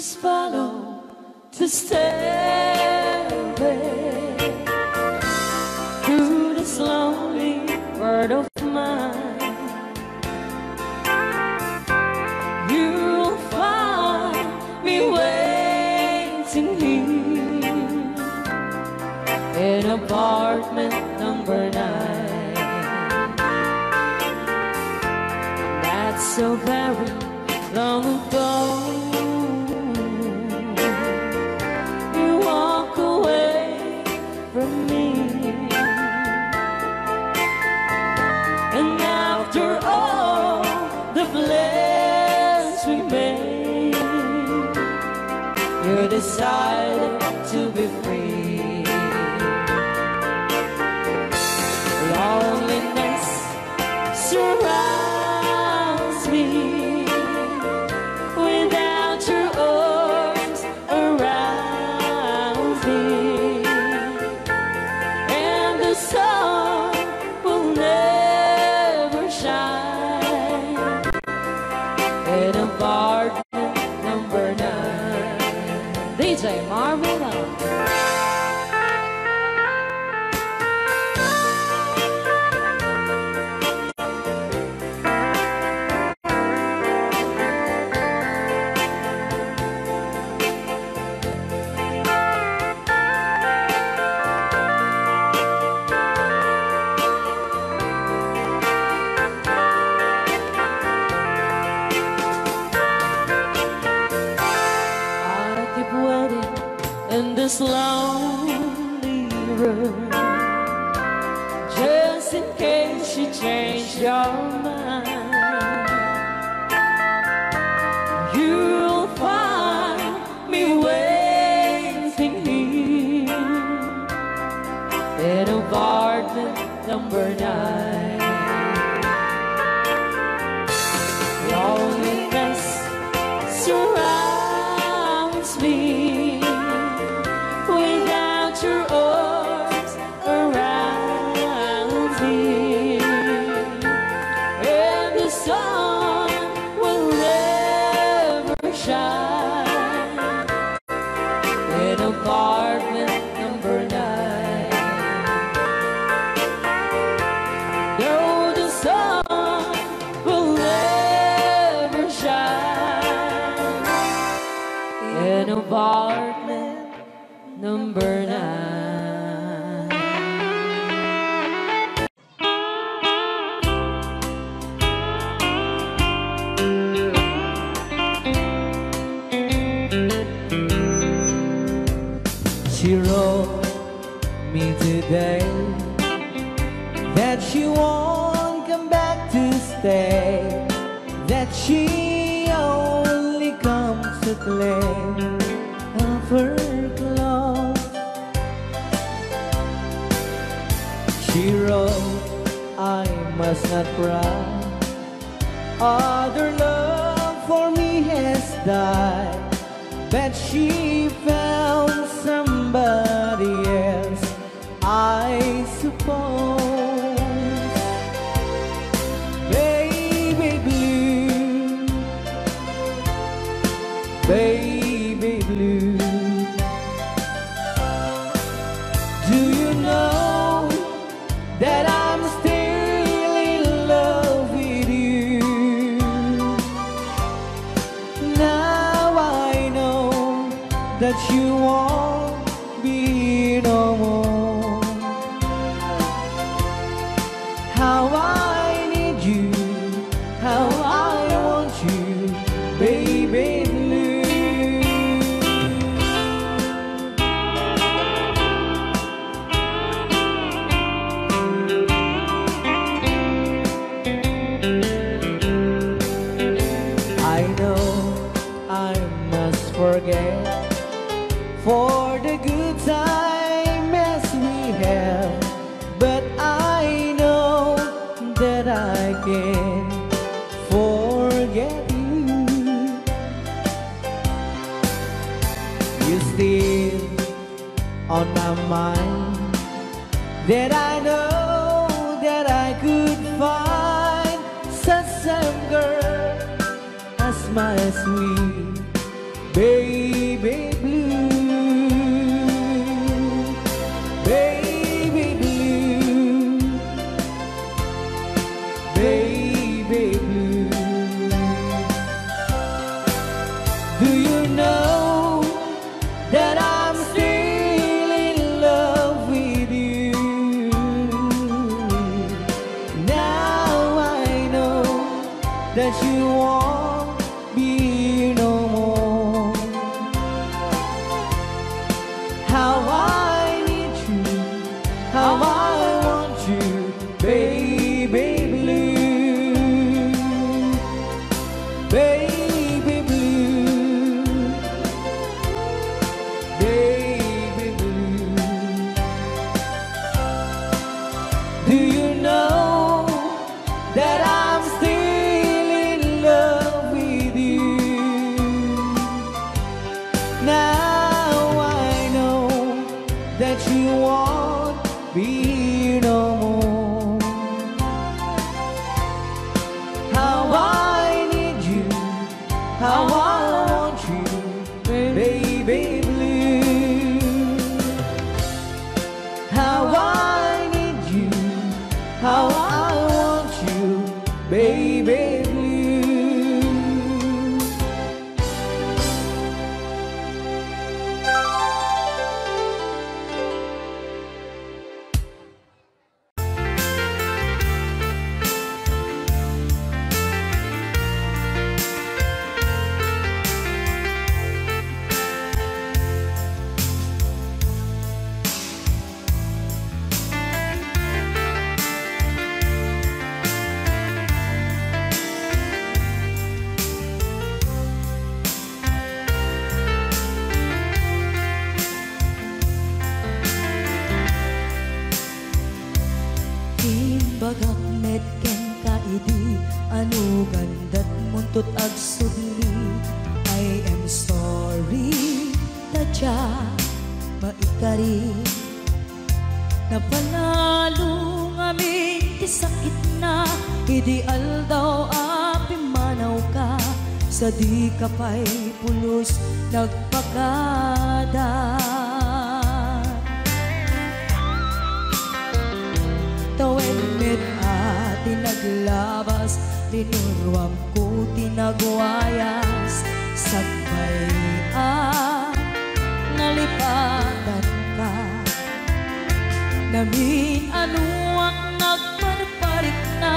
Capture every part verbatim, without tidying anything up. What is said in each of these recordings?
follow the stairway through this lonely world of mine. You'll find me waiting here in apartment number nine. That's so very long ago. You walk away from me. And after all the plans we made, you decided to be free. Loneliness surrounds me without your arms around me, and the sun will never shine in apartment number nine. D J Marvin. I keep waiting in this lonely room, just in case you change your mind. You'll find me waiting here in apartment number nine. Loneliness surrounds me without your arms around me, and the sun will never shine in apartment number nine. Though the sun will never shine in apartment number nine. She wrote me today that she won't come back to stay, that she only comes to play of her clothes. She wrote, "I must not cry. Other love for me has died." But she found somebody else, I suppose. Baby blue, baby blue, do you know that I'm still in love with you? Now I know that you won't be here no more. How I need you, how I want you, baby blue. I know I must forget for the good time as we have, but I know that I can forget you. You still on my mind, that I know that I could find such same girl as my sweet Baby blue, baby blue, baby blue. Do you know that I'm still in love with you? Now I know that you won't be here no more. How I need you, how I want you, baby blue, baby blue, baby blue. Do you know that I'm still in love with you? Now I know that you won't be here no more. How I need you, how I want you, baby blue. How I need you, how I want you, baby blue. Imbagak met kenka idi anugan dat muntot agsubli. I am sorry, ta dia maikari. Napanalo ngamin ti sakitna idi aldaw a pimmanawka, sa dika pay pulos nagpakada. Tawen met a ti naglabas, linuruamko ti nagwayas, sakbay a nalipatanka. Namin-anoak nagparparikna,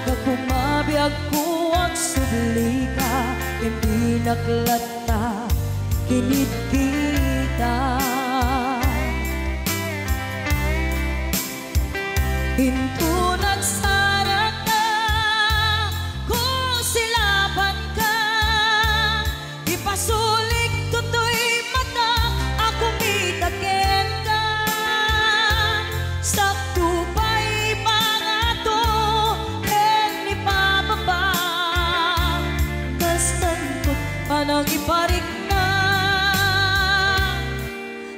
gapu mabiagko agsublika, impinak latta kinidkita. Inton agsarakka, kusilapanka, ipasulik toy matak a kumita kenka. Sakto pay pangato ken ipababa, kastanto panangiparikna.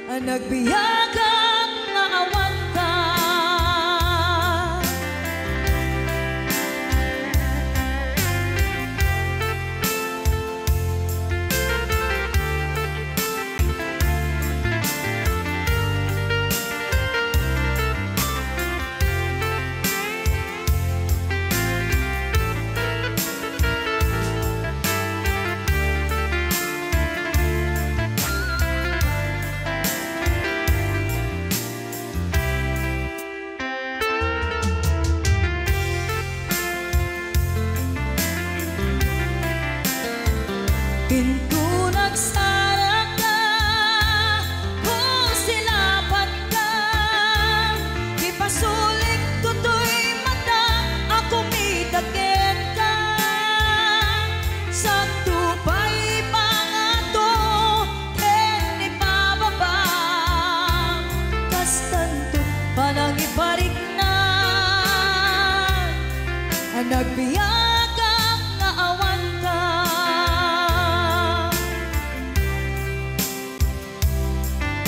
A nagbiagak nga awanka. Inton agsarakka, kusilapanka, ipasulik toy mata a kumita kenka. Sakto pay pangato ken ipababa, kastanto panangiparikna. A nagbiagak nga awanka.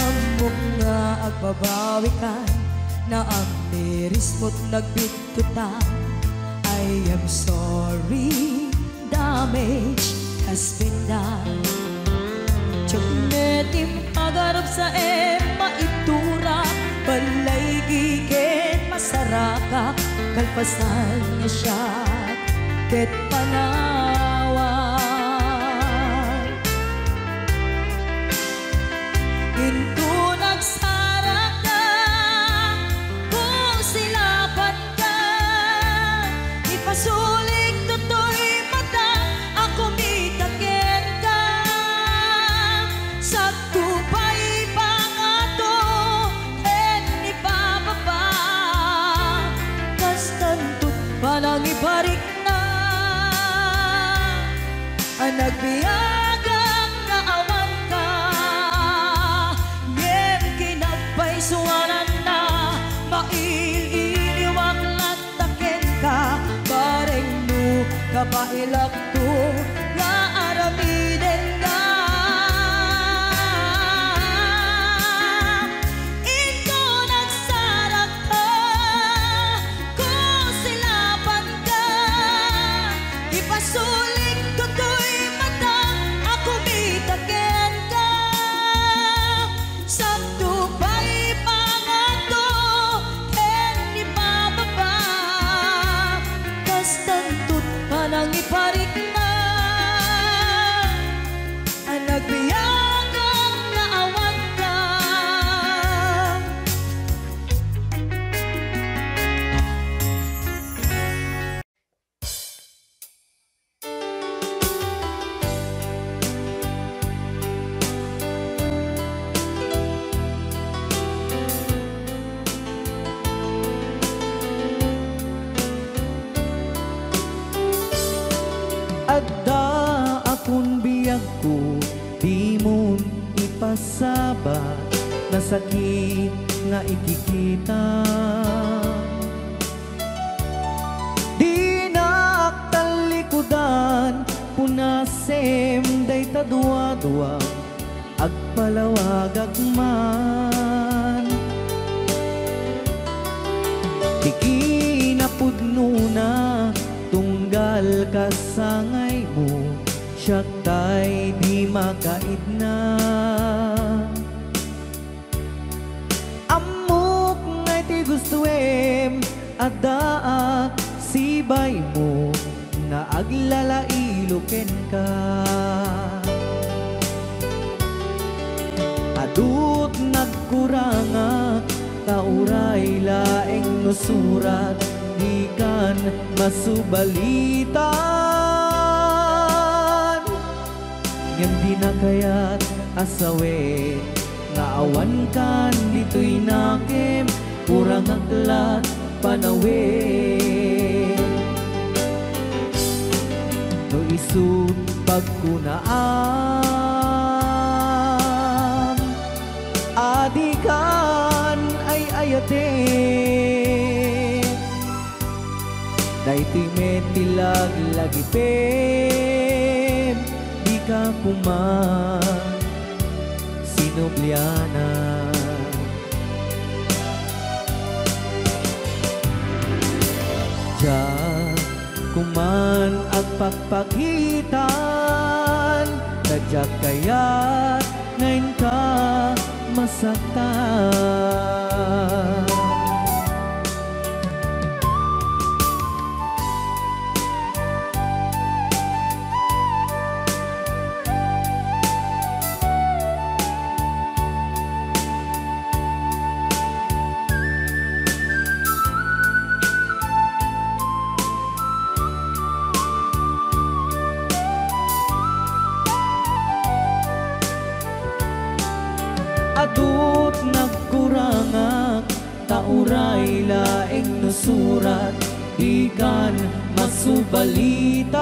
Ammok nga agbabawikan, naamirismo't nagbitkutan. I am sorry, damage has been done. Siak met ti impagarupsaem, maiturak, ballaygi ken masarakak, kalpasan nga siak ket panawak. Inton agsarakka, kung silapan ka, ipasulik toy mata a kumita kenka. Sakto pay pangato ken ipababa, kastanto panangiparikna. A nagbiagak nga awanka, ngem kinagpaysuananna, mail-iliwak latta kenka, bareng no kabaelakto nga aramidenka. Inton agsarakka, kung silapanka, ipasulik toy mata a kumita kenka. Sakto pay pangato ken ipababa, kastanto panangiparikna. A nagbiagak nga awanka. Adda akon biagko, dimon ipasaba, nasakit nga ikikita. Dinak tallikudan, punasem dayta duadua, agpalawagak man. Ti kinapudnona, tunggal kasangaymo, siak tay di makaidna. Ammok nga iti gustoem, addaak sibaymo nga aglalailo kenka. Adut nagkurangak, ta uray laeng no surat, dikan masubalitan. Ngem dina kayat a sawen nga awankan ditoy nakem, kurangak lat panawen. No isut' pagkunaam a dikan ay-ayaten, daytoy met ti laglagipem, dika koma sinublianan. Diak koman agpakpakitan, ta diak kayat nga inka masaktan. Adut nagkurangak, ta uray laeng no surat, dikan masubalitan.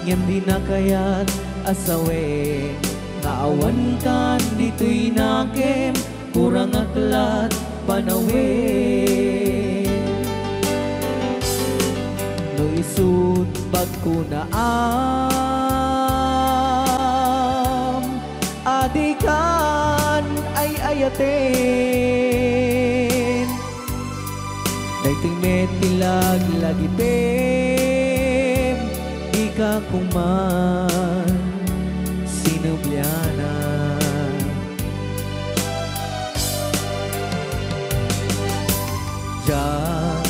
Ngem dina kayat a sawen nga awankan ditoy nakem, kurangak lat panawen. No isut' pagkunaam a dikan ay-ayaten, daytoy met ti laglagipem, di Ka kuman sinubliana. Diak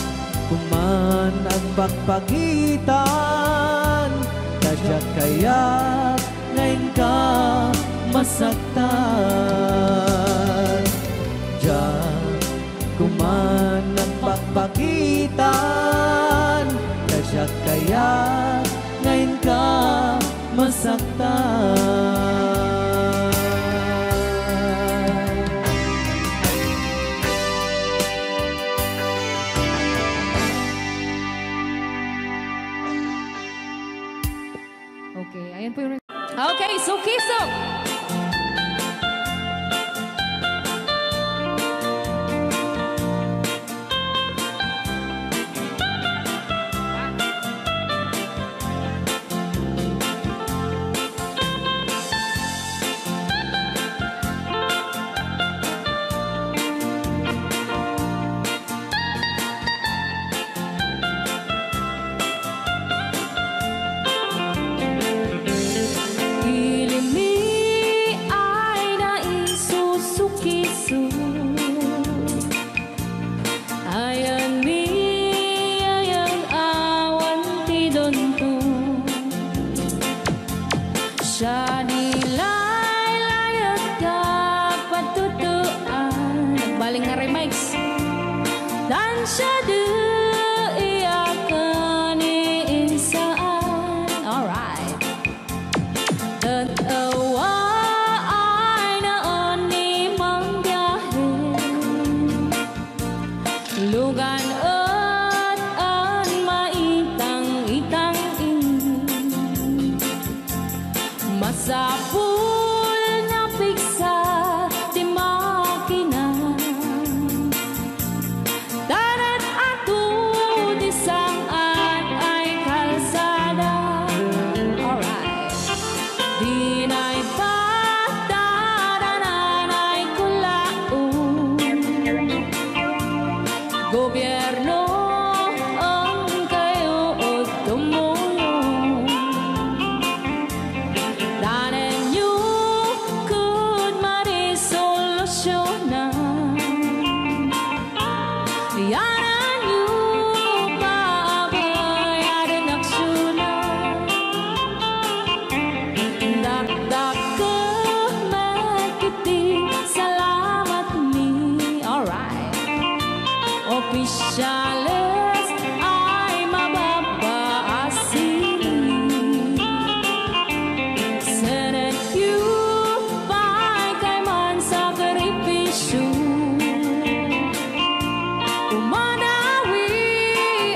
kuman agpakpakitan, ta diak kayat nga inka masaktan. Diak kuman agpakpakitan, ta diak kayat nga inka masaktan. Okay, ayan po yung... Okay, Suki Suk. Ili mi ay naisusukiso. Ayan mi, ayan awan ti dunton. Siya di laylayet ka patutuan. Nagbaling nga remix. Tan siya di iyakan ni insaan. Alright. Ket awa ay naan ni mangbiahe. Lugan et an maitang-itang ini. Masapul napigsa ti makina. Tanet ato ti sang-at ay kalsada. Alright. Dinay patadanan ay kulaon. Gobierno, ang kayo o tumulong. Danenyo kud marisolusyona. Yanenyo paabayaden aksiyona. Dakdakkel met iti salamat mi. Alright. Opisyales ay mababaasini. Senetyo pay kayman sakripisyo. Umanawi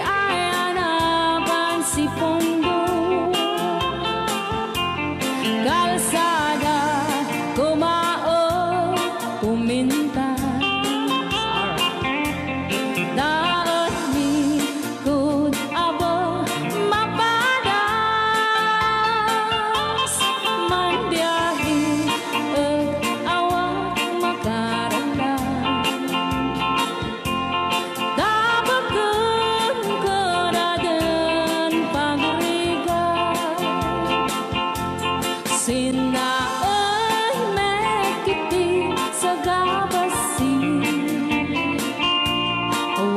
ay anapan si Pondo. Kalsada, kumaon, kuminta. Daetmi kud aba mapadas, manbiahe et awan makaranda. Tapeken kadaden pagrigat. Sinnaen met iti sagabasi.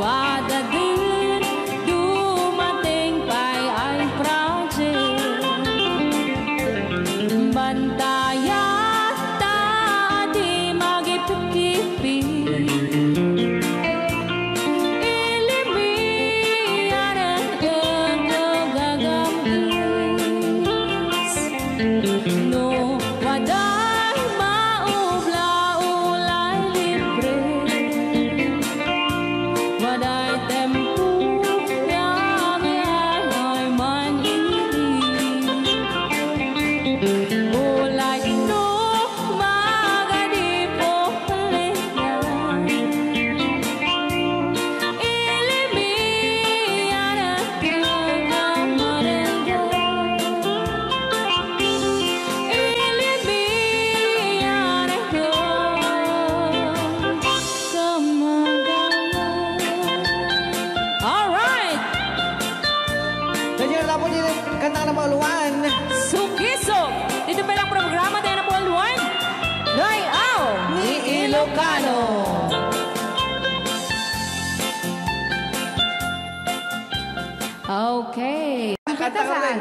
Wadaden dumateng pay ay project. Bantayan ta a di magipikipik. Ili mi anen ket gagam-is. No waday maubla, ulay libre. Waday tempo, biabiay man ini. Ulay no magadi po Kano. Okay. Kanta ka, Ren.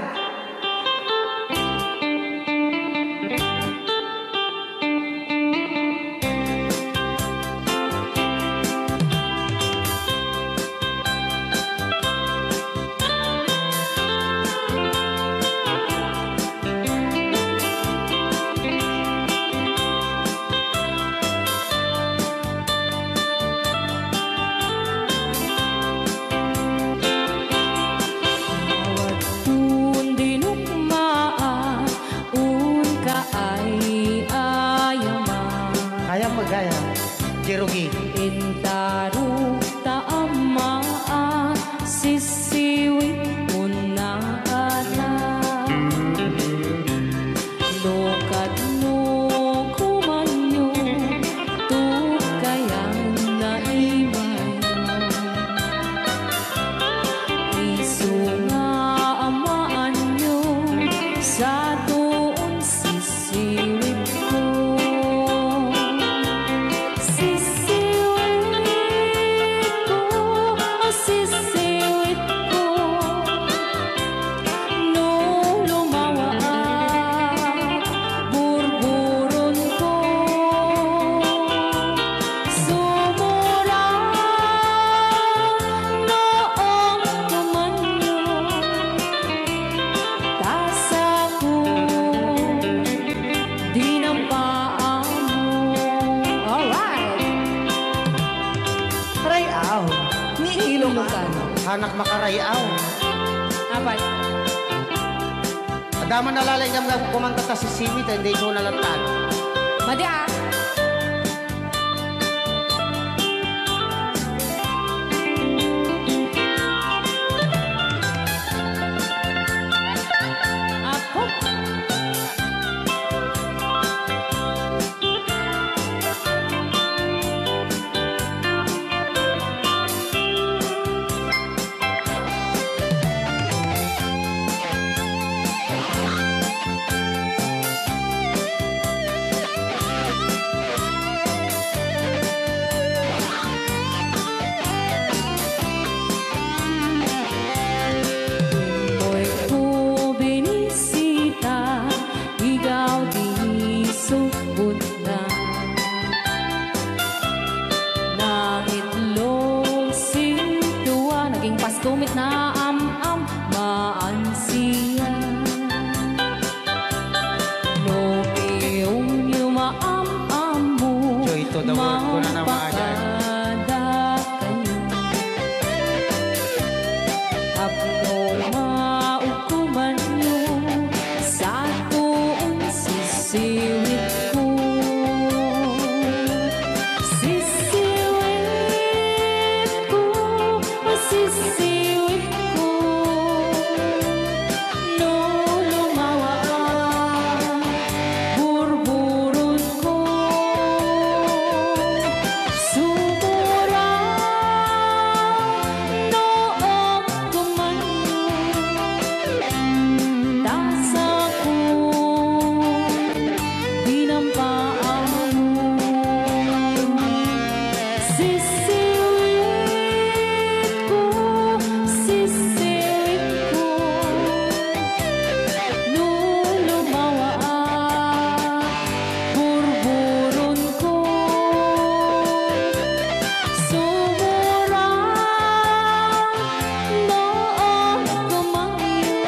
Awan tun dinukmaan, unka ay ayaman. Kayam magayam. Jerogi. Intarok ta ammaan, sisiwit unna ata. No kadno kumanyo, tukayan na imayo. Isu nga amaanyo, satuon sisiwitko. Sisiwitko, sisiwitko. No lumawaak, burburonko. Sumurang noong kumanyo, tasako dinampaanmo. Alright. Ray-aw. Ni Ilocano. Ilocano. Hanak makaray-aw. Apay. Adda man nalaing gam-, gam-, kumanta ta sisiwit, eh, hindi ko nalattan. Madi, ah. Apo. Oy, ko binisita, igaw di subot na. Nangitlog sintua, naging Pasko met na am-am, maansiya. No piyongyo maam-ammo, Joy to the world, kuna na, mga Jay. Mapakada kayo. Apno maugkumanyo, satuon sisiwitko. Sisiwitko, sisiwitko. No lumawaak, burburonko. Sumurang noong kumanyo, tasako dinampaanmo. Sisiwitko, sisiwitko. No lumawaak, burburonko. Sumurang noong kumanyo,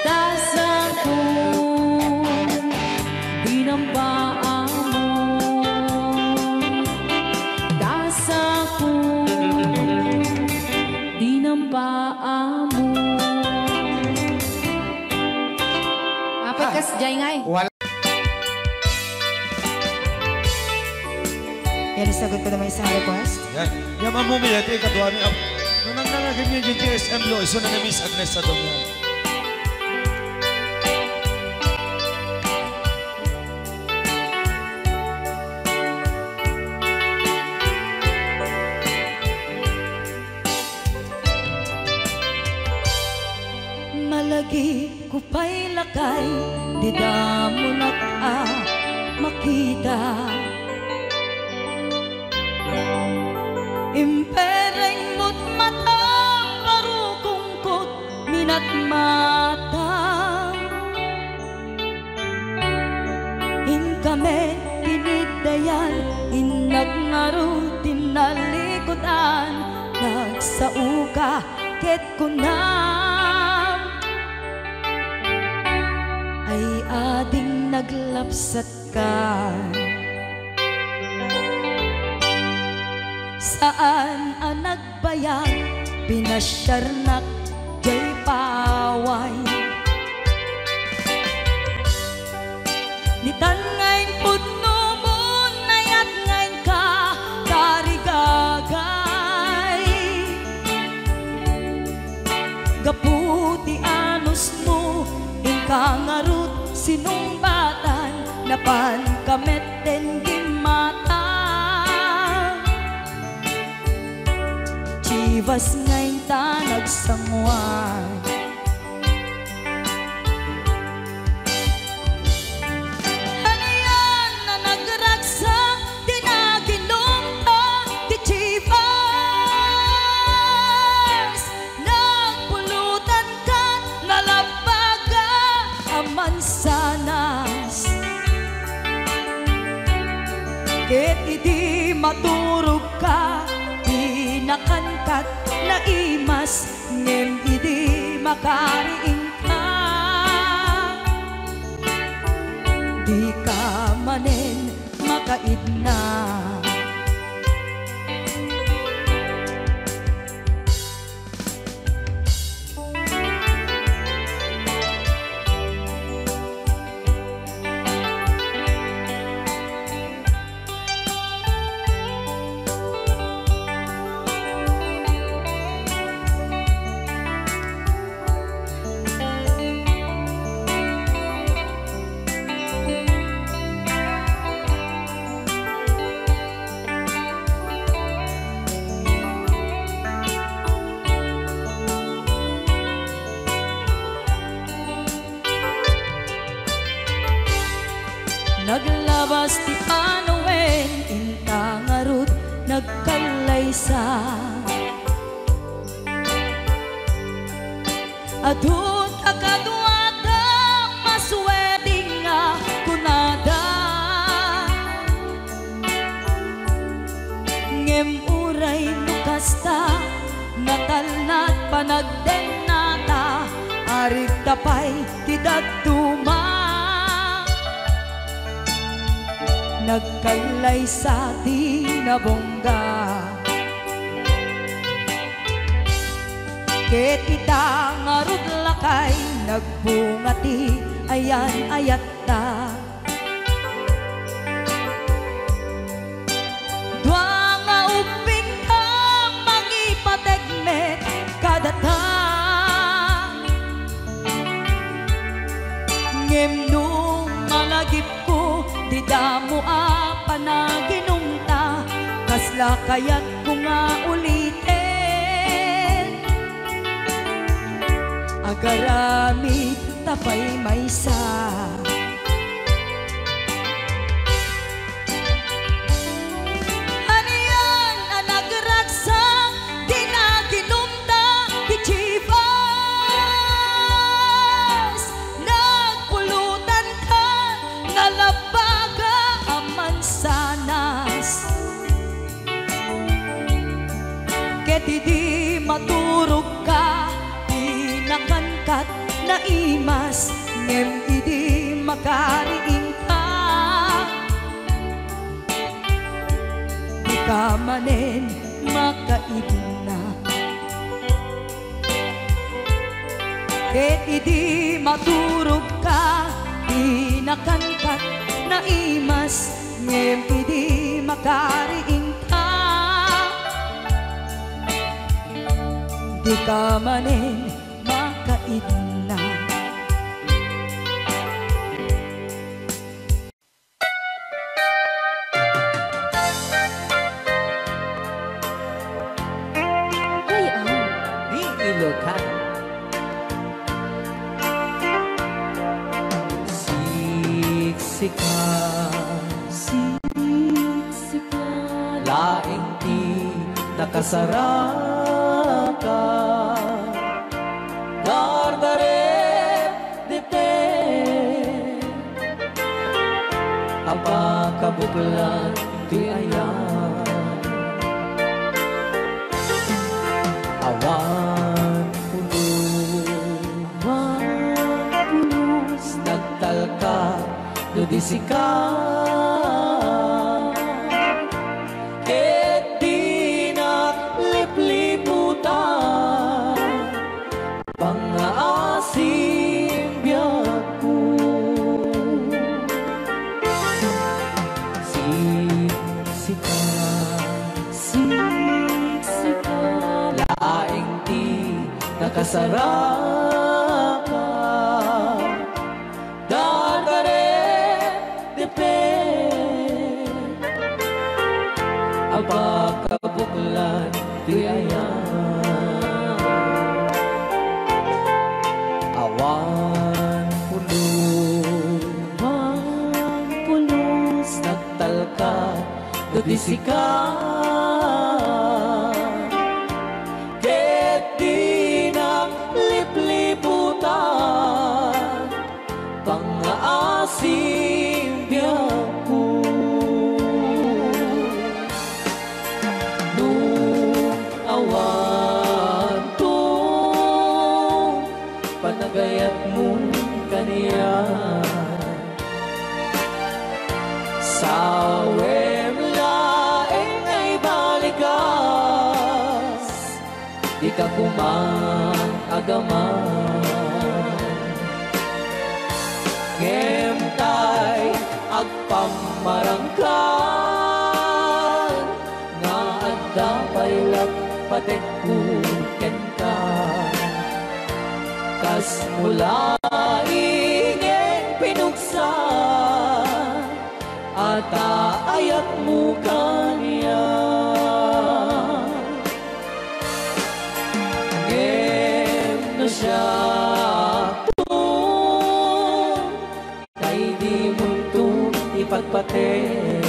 tasako dinampaanmo. Tasako dinampaanmo. Apat kas, Jay, ngay. Wala. Yan, isagot ko naman isang request. Yan. Yan, Ma'am Mumi, ito ikadua ni Ap-, nung nangnangagin niya yung G S M Lo, iso na ni Miss Agnes sa Domingo. Malagipko pay lakay, dida mo nak-, a, makita. Impereng mo't matam, barukongko't minatmata. Inka met iniddayan, innak ngarud ti nalikudan, nagsaoka ket kunam, ay ading naglapsat ka. Saan a nagbayag, pinasiarnak jay paway. Nitan nga impudnomon, nayat nga inka tarigagay. Gapu ti anusmo, inka ngarud sinungbatan, napanka metten gimmata. Chivas nga inta nagsanguan. Anian a nagragsak ti naginumta ti Chivas. Nagpulutanka, nalabbaga a mansanas. Ket idi maturogka, di nakankat naimas, ngem idi makariingka, dika manen makaidna. Naglabas ti panawen, inta ngarud nagkallaysa. Adu ta kaduada, masuweding nga kunada. Ngem uray no kasta, natalna ti panagdennata, arigta pay ti dadduma. Nagkallaysa ti nabungga. Ket ita ngarud lakay, nagbunga ti ayan-ayatta. Dua nga ubbingka, mangipateg met kadata. Ngem no malagipko, dida ammo a panaginumta, kasla kayatko nga uliten. Agaramidta pay maysa. Anian a nagragsak ti naginumta ti Chivas. Nagpulutanka, nalabbaga a mansanas. Ket idi maturogka, di nakankat naimas, ngem idi makariingka, dika manen makaidna. Ket idi maturogka, di nakankat naimas, ngem idi makariingka, dika manen makaidna. Ay, ah. Ni Ilocano. Siksika nakasaraka, dardarep dipet a pakabuklan ti ayan. Awan pulos, awan pulos, nagtalka no di sika. Ket dinak lipliputan pangngaasim biagko. Siksika, siksika laeng ti nakasaraka. Dardarep dipet a pakabuklan ti ayan. Awan pulos, awan pulos, nagtalka no di sika. Ket dinak lipliputan pangngaasim biagko. No awanto panagayatmo kaniak, sawem laeng nga ibalikas. Dika koma agaman. Ngem tay agpammarangkan nga adda pay laeng patekko kenka. Kasmo laeng pinugsa a taayatmo kaniak. Ngem no siakto, tay dimonto ipatpateg.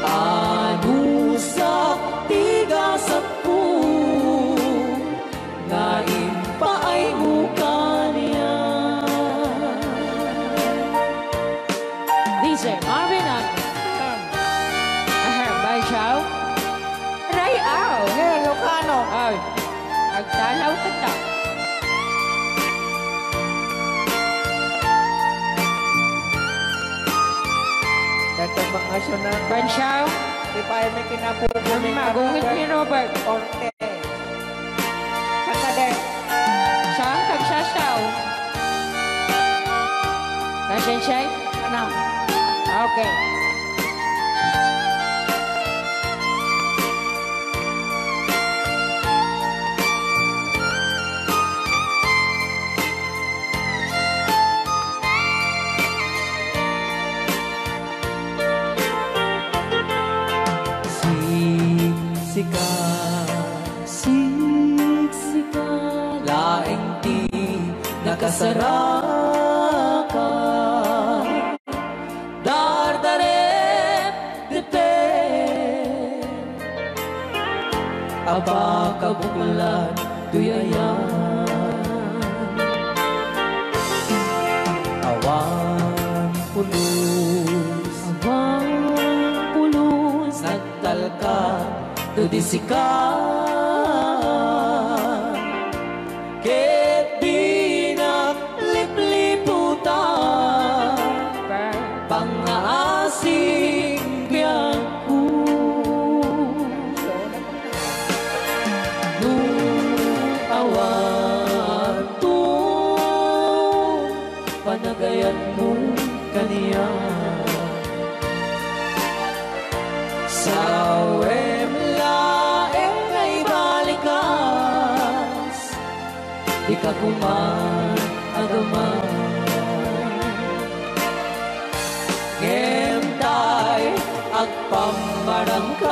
Anusak ti gasatko nga impaaymo kaniak. D J Marvin ang, ahem, Bay Chow. Ray-aw. Ilocano. Ay, agdalaw ka ta. Dagdag mga asyo na. Bay Chow. Di pa ay may kinapupo ni Magungit ni Robert. Orte. Kanta de. Saan kagsasaw? Kasensyay? Ano? Okay. Siksika, siksika laeng ti nakasaraka. Dardarep dipet a pakabuklan toy ayan. Awan pulos, awan pulos, nagtalka no di sika. Ket dinak lipliputan pangngaasim biagko. No awanto panagayatmo kaniak, sawem laeng nga ibalikas. Dika koma agaman. Ngem tay agpammarangkan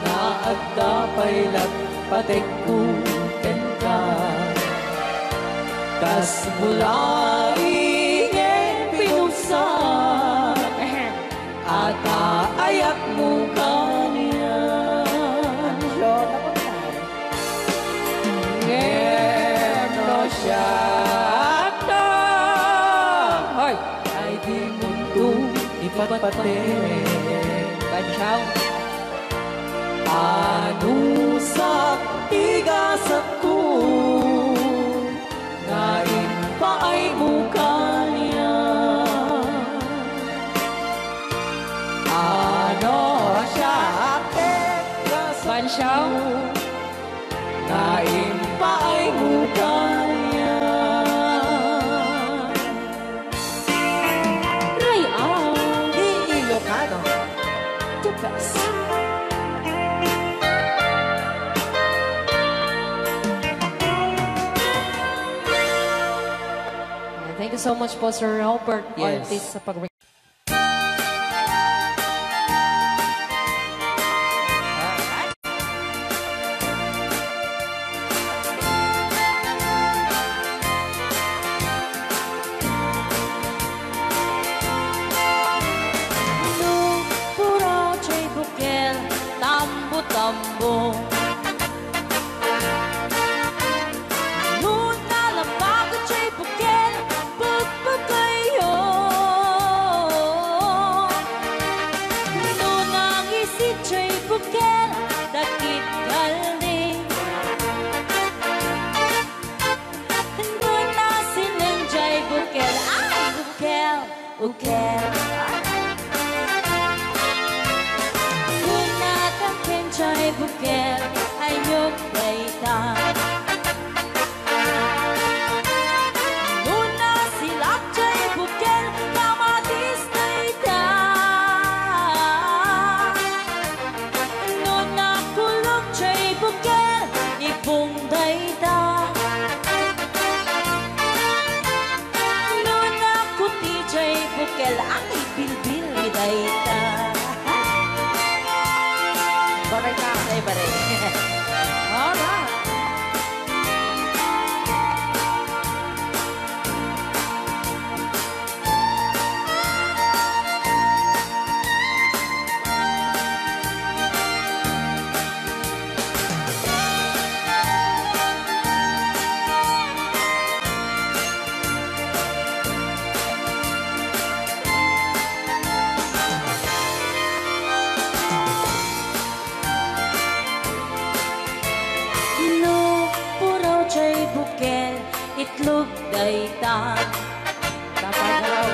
nga adda pay laeng patekko kenka. Kasmo laeng pinugsa a taay Pati. Bansiaw. Anusak ti gasatko nga impaaymo kaniak. Ano siak ti gasatko Bansiaw. nga impaaymo kaniak. Ray, ah. Di Ilocano. The best. Thank you so much po, Sir Robert Yes. Ortiz, sa pag- No puraw jay bukel, tambo-tambo. No nalabag jay bukel, pagpagayo. No nangisit jay bukel, dakit kaldi. No nasileng jay bukel, ay, bukel, bukel. No natangken jay bukel, ayok dayta. No nasilak jay bukel, kamatis dayta. No nakulog jay bukel, ibong dayta. No nakuti jay bukel, ang ibilbil dayta. Baray ka, ay, baray. Alright. No puraw jay bukel, itlog dayta. Dapat daw.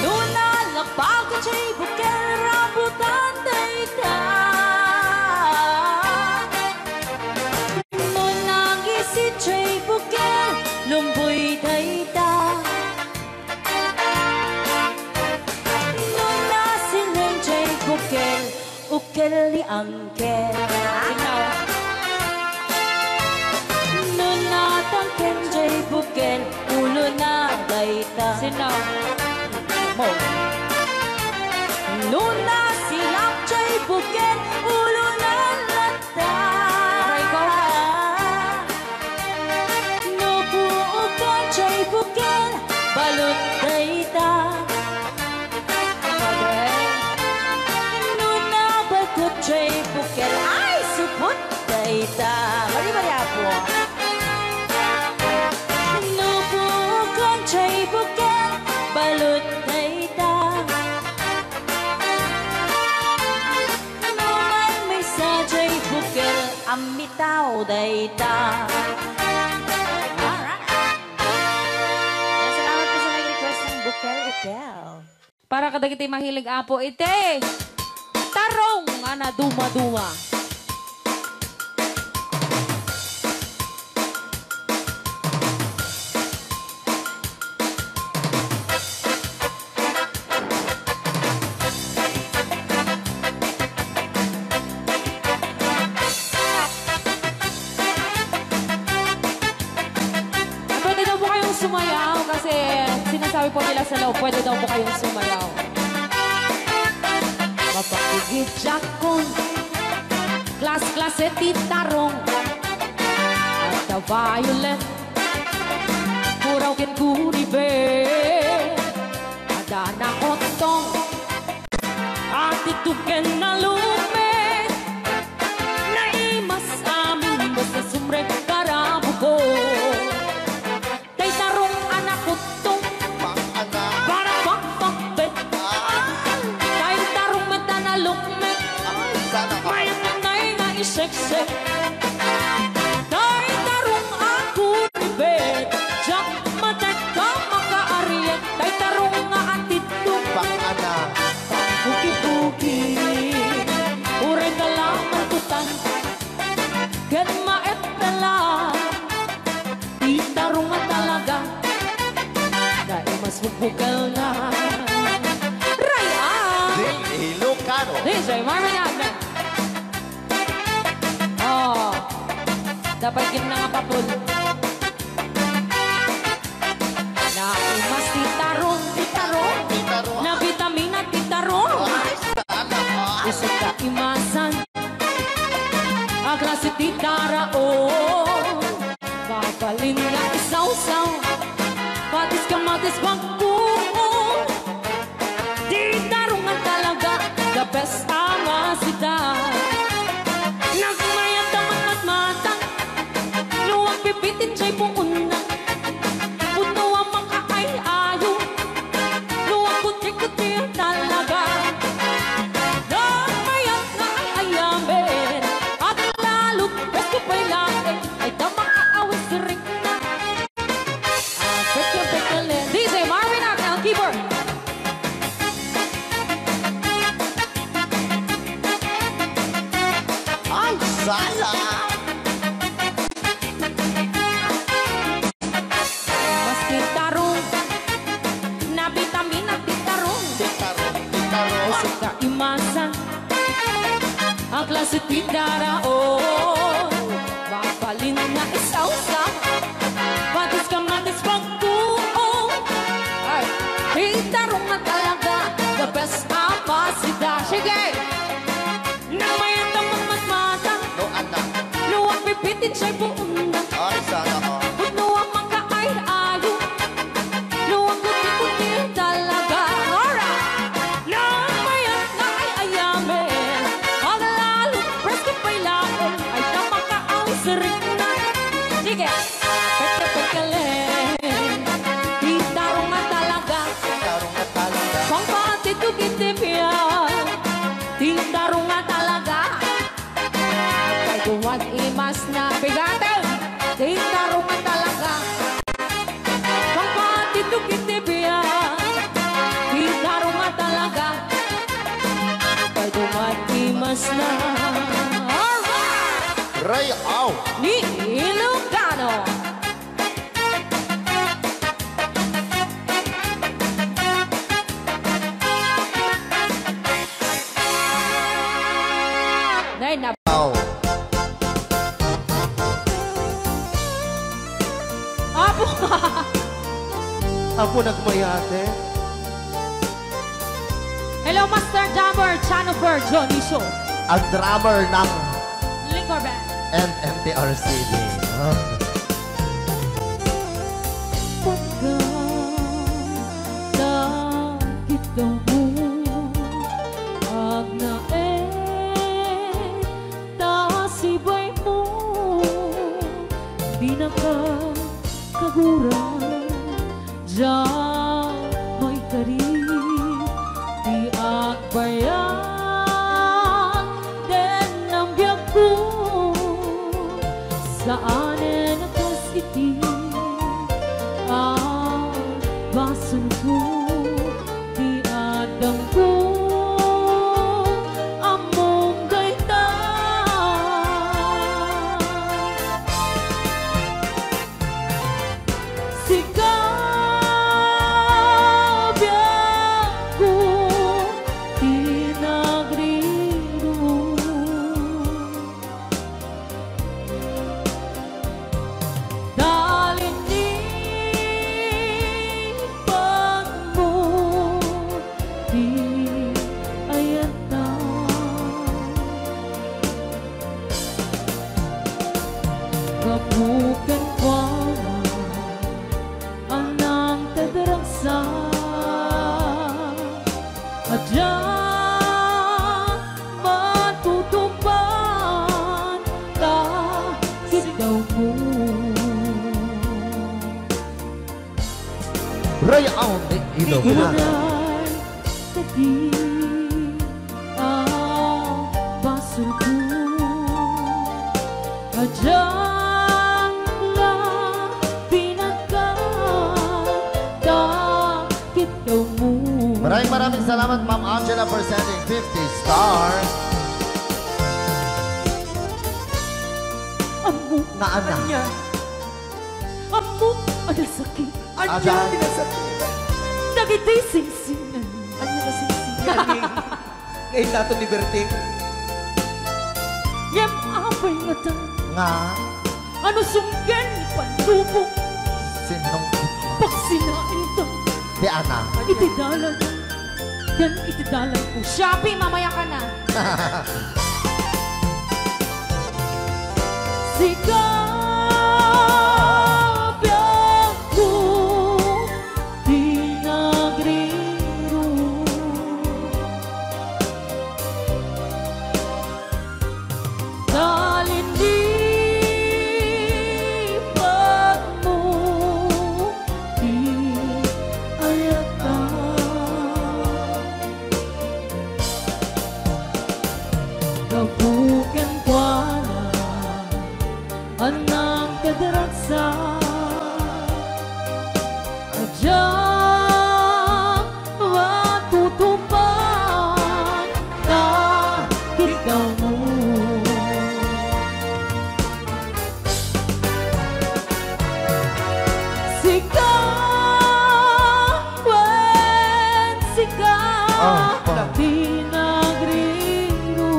No nalabag jay bukel, rambutan dayta. No nangisit jay bukel, lumboy dayta. No nasileng jay bukel, ukel ni angkel. Sino? No natangken jay bukel, ulo na dayta. Sino? Mo. No nasilak jay bukel, ulo na latta. Aray ko. No buokan jay bukel, balud dayta. Sabi. No nabalkut jay bukel, ay, supot dayta. Bari-bari, Apo. No buokan jay bukel, balud dayta. No maymaysa jay bukel, ammitaw dayta. Alright. Salamat po sa nag-request ng bukel-ukel. Para kadagiti mahilig, Apo, iti tarong nga naduma-duma. Pwede daw po kayong sumayaw kasi sinasabi po nila sa loob, pwede daw po kayong sumayaw. Mapakigit jakon, klas-klase ti tarong, at the violet, puraw ken gunibe, adana ottong, ati tuken na lupe, naimas amin mas na sumrek karabuko. Tay tarong a nakuttong, para pakpakbet Tita Roma talaga. Dahil mas bukbukal na. Ryan! Di Ilocano. D J Marvin Agna. Oh. Dapat yun na nga papul. Naimas ti tarong, ti tarong. Ti tarong. Nabitamina ti tarong. Ay, sana all. Isu kaimasan. A klase ti tarong. Babalin nga isawsaw. Patis kamatis bangko. Ti tarong nga talaga, the best a masita. Nagmayat a matmatmata, no agbibitin jay puonna. Pudno a makaay-ayo, no agkuti-kuti talaga. Nagmayat nga ay-ayamen, aglalot, presko pay laeng, ay ta makaawis rikna. Ah, pekle, pekle. D J Marvin Agna, keyboard. Ay, sala! Mas ti tarong, nabitamina ti tarong. Ti tarong, ti tarong. Isu kaimasan. A klase ti tarong, babalin nga isawsaw. Patis kamatis bangko. Ay, ti tarong nga talaga, the best a masita. Sige! Nagmayat a matmatmata. No, anak. No agbibitin jay puonna. Ay, sana all. Pudno a makaay-ayo. No agkuti-kuti talaga. Alright. Nagmayat nga ay-ayamen. Aglalot, presko pay laeng. Ay ta makaawis rikna. Sige. Pekle, pekle. Ti tarong nga talaga. Ti tarong nga talaga. Pangpatidog iti biag. Ti tarong nga talaga. Kay duwan imas na bigaten. Ti tarong nga talaga. Pangpatidog iti biag. Ti tarong nga talaga. Kay duwan imas na. Alright! Ray Au. Ni Ilocano. Nay, na- Aw. Apo. Apo, nagmayate. Hello, Master Drummer Chanover Dionisio. Ang drummer ng Liquor Band and M T R C D. Oh. Pagka takit ka mo, agnae, ta sibay mo, di na ka kagura. Diay maikari ti agbayag ken biagko, saanen a kas iti a basolko ti addangko. Ammom dayta. Sika, biagko, ti nagrirong. Talinipan mo ti ayanta. Gapu kenkuana a nangted ragsak a diak matutungpal ta sidaw ko. Ray Au ni Ilocano. Iburay kadi a basolko. Adda la pinagkakita mo. Maraming, maraming salamat, Ma'am Angela, for sending fifty stars. Ammok nga anak. Ania? Ammok a nasakit. Ania ti nasakit? Dagiti singsingnan. Ania nga singsingnan? Ngayon naton ni Berting. Ngem apay ngata? Nga? Ano sumgen ni Panlubong? Sinong gitna? Pagsinainta. Ti ana. Iti dalan. Ken iti dalan ko. Shopee, mamaya ka na. Sika, biag ko, ti nagriro. Talindipatmo ti ayatna. Gapu kenkuana, annang kadragsa. Diak matutupan ta kidawmo. Sika, wen sika, ah, pa. Ti nagriro.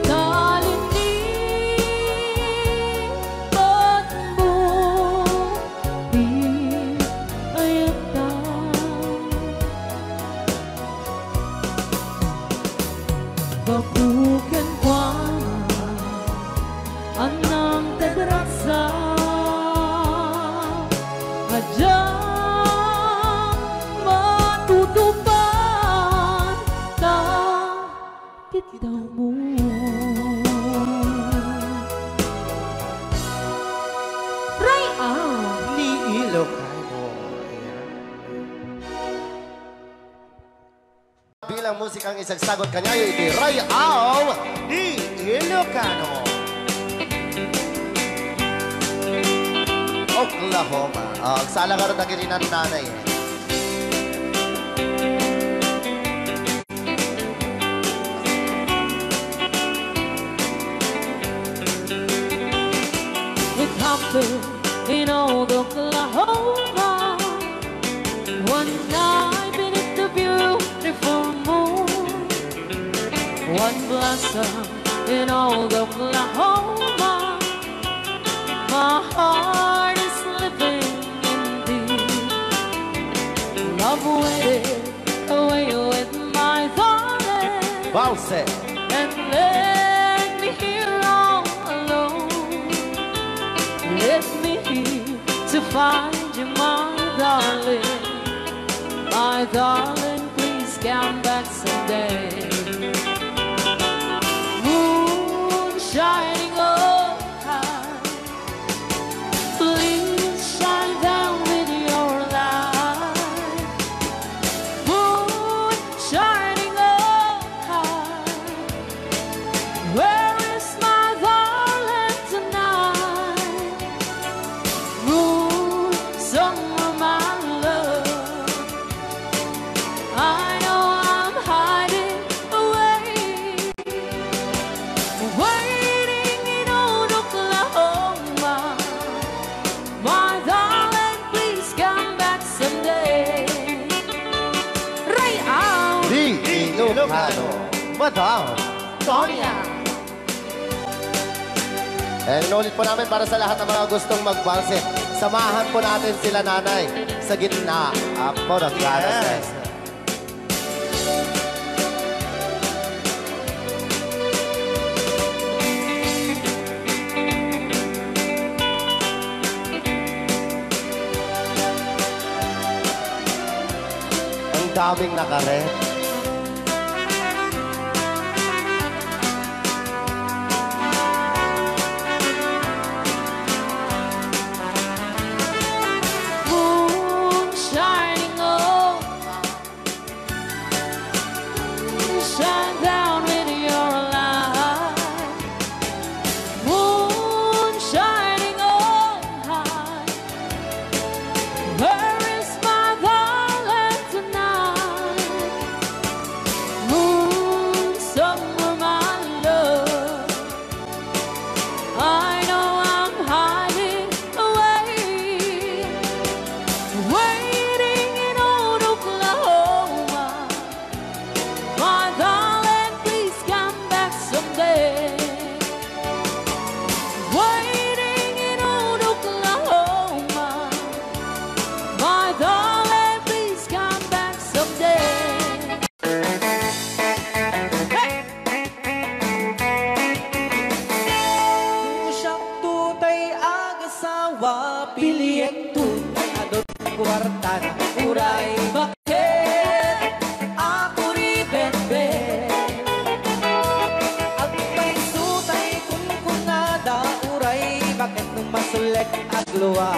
Talindipatmo ti ayatna. Gapu kenkuana, annang kadragsa. Diak matutupan ta kidawmo. Ray-am ni Ilocano. Ayan. Bilang musikang isagsagot kaniayo iti Ray-am ni Ilocano. Oklahoma. Ah, agsala ngarud dagiti nannanay. It happened in old Oklahoma. One night beneath the beautiful moon, one blossom in old Oklahoma. My heart is living indeed. Love waited away with my darling. Bounce it. And left me here all alone. Left me here to find you, my darling. My darling, please come back someday. Moon shining overhead, please shine down with your light. Moon shining overhead, where is my darling tonight? Moon, somewhere, my love, I know I'm hiding away, waiting in old Oklahoma. My darling, please come back someday. Ray-am ni Ilocano, Madam Tonya. And inulit po namin para sa lahat ng mga gustong magbanse. Samahan po natin sila, Nanay, sa gitna. Apo, nagkaras na. Yes. Ang daming nakaret. Moon shining over, shine down with your light. Moon shining overhead, where is my darling tonight? Lua,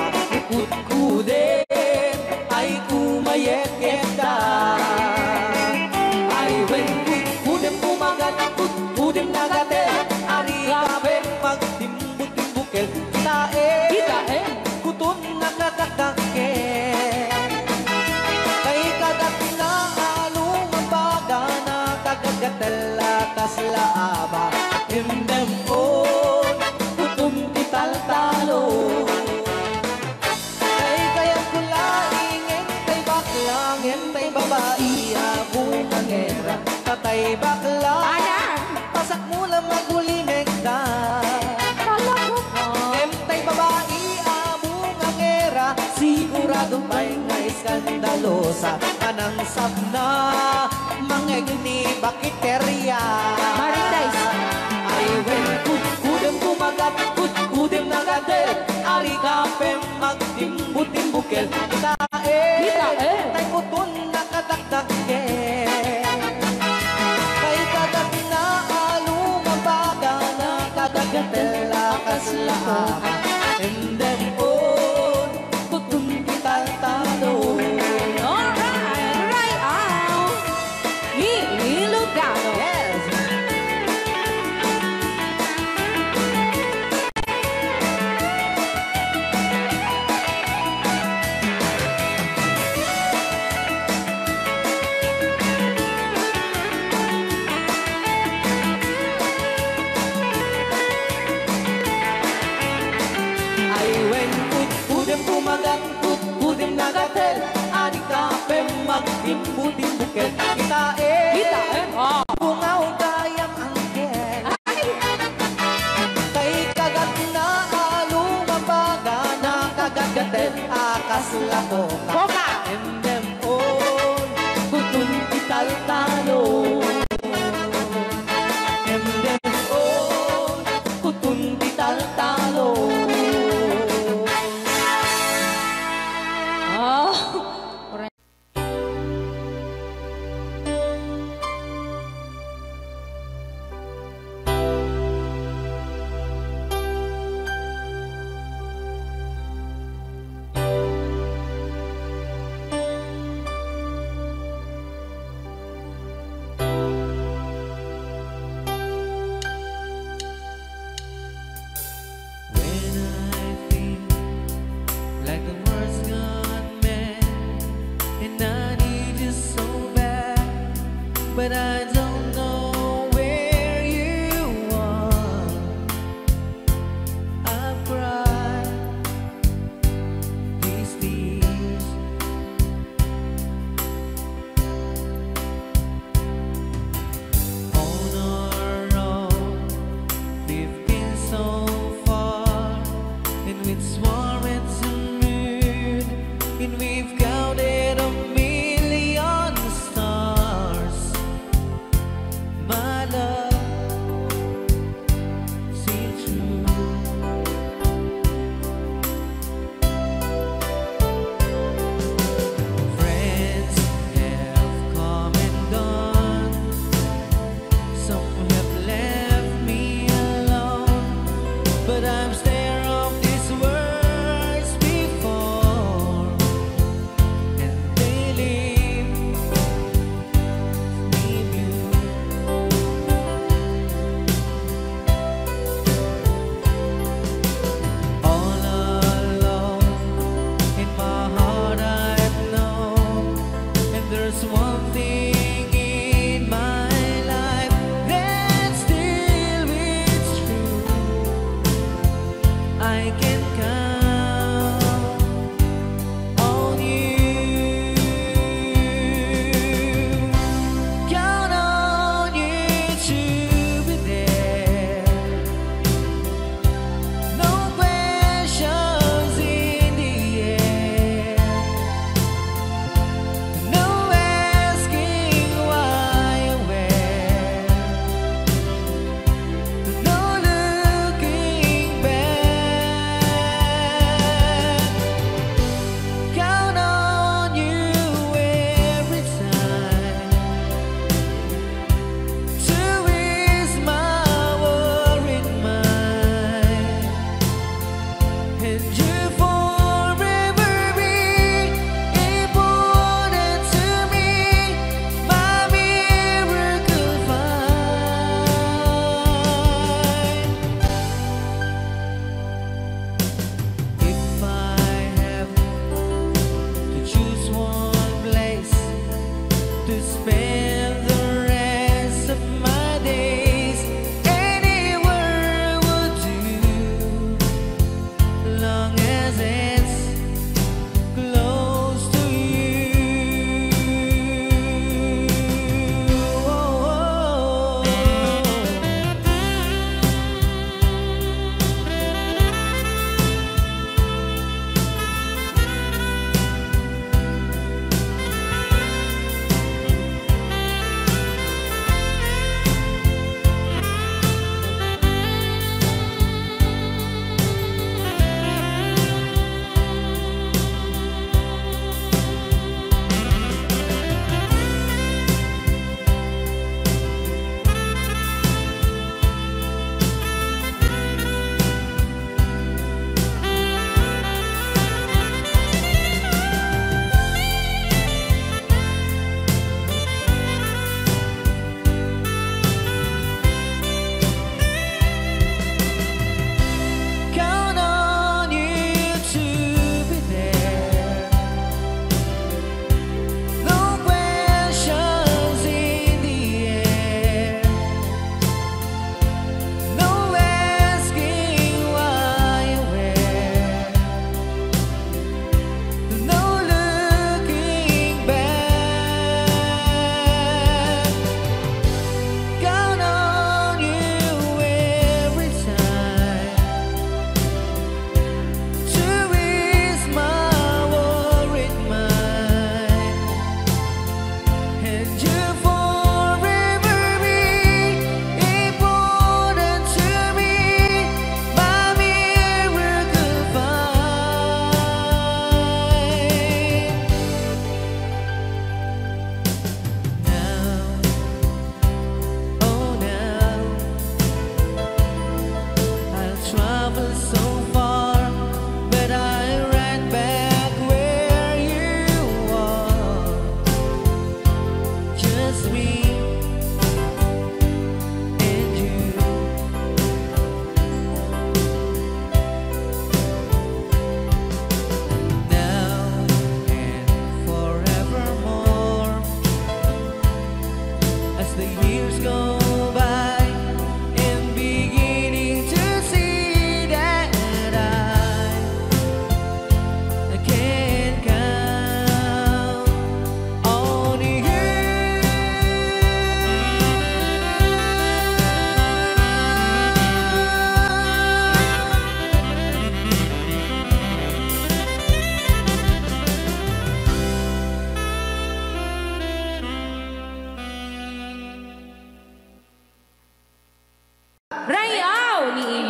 kutkudem, ay kumayeketa. Ay wen, kutkudem kumagat, kutkudem nagatel, ari kapen magtimbutimbukel. Kitaem, kitaem. Kuton nakadakdakkel. Kay kadatna a lumabaga, nakagagatel a kasla aba. Endem on, kuton ti taltalo. Kay kayatko laeng, tay bakla, ngem tay babai a bungangera. Tatay bakla. Ana? Pasakmo la magulimekda. Talaga ba? Ngem tay babai a bungangera, sigurado pay nga eskandalosa. Anang sapna, mangegni bakiteria. Marites. Ay wen, kutkudem kumagat, kutkudem nagatel, ari kapen magtimbutimbukel. Kitaem. Kitaem. Tay kuton nakadakdakkel. Kay kadatna a lumabaga, nakadakkel a kasla aba. Endem on, kuton ti taltalo. Alright, right out. Ni Ilocano. Yes. Ay wen, kutkudem kumagat, kutkudem nagatel, ari kapen magtimbutimbukel. Kitaem. Kitaem, ah. Bungaw gayam angkel. Ay. Tay kadatna a lumabaga, nakagatgatel a kasla koka. Koka. Endem on, kuton ti taltalo. Endem on, kuton ti taltalo. Ah. When I feel like the world's gone mad and I need you so bad, but I don't know where you are. I've cried these tears. On our own, we've been so far, and we've sworn to moon, and we've counted a million stars. My love, seem true. Friends have come and gone. Some have left me alone. But I'm scared of these words before, and they leave me blue. All alone in my heart I know, and there's one thing in my life that still rings true. I can count on you. Count on you to be there. No questions in the air. No asking why or where. No looking back.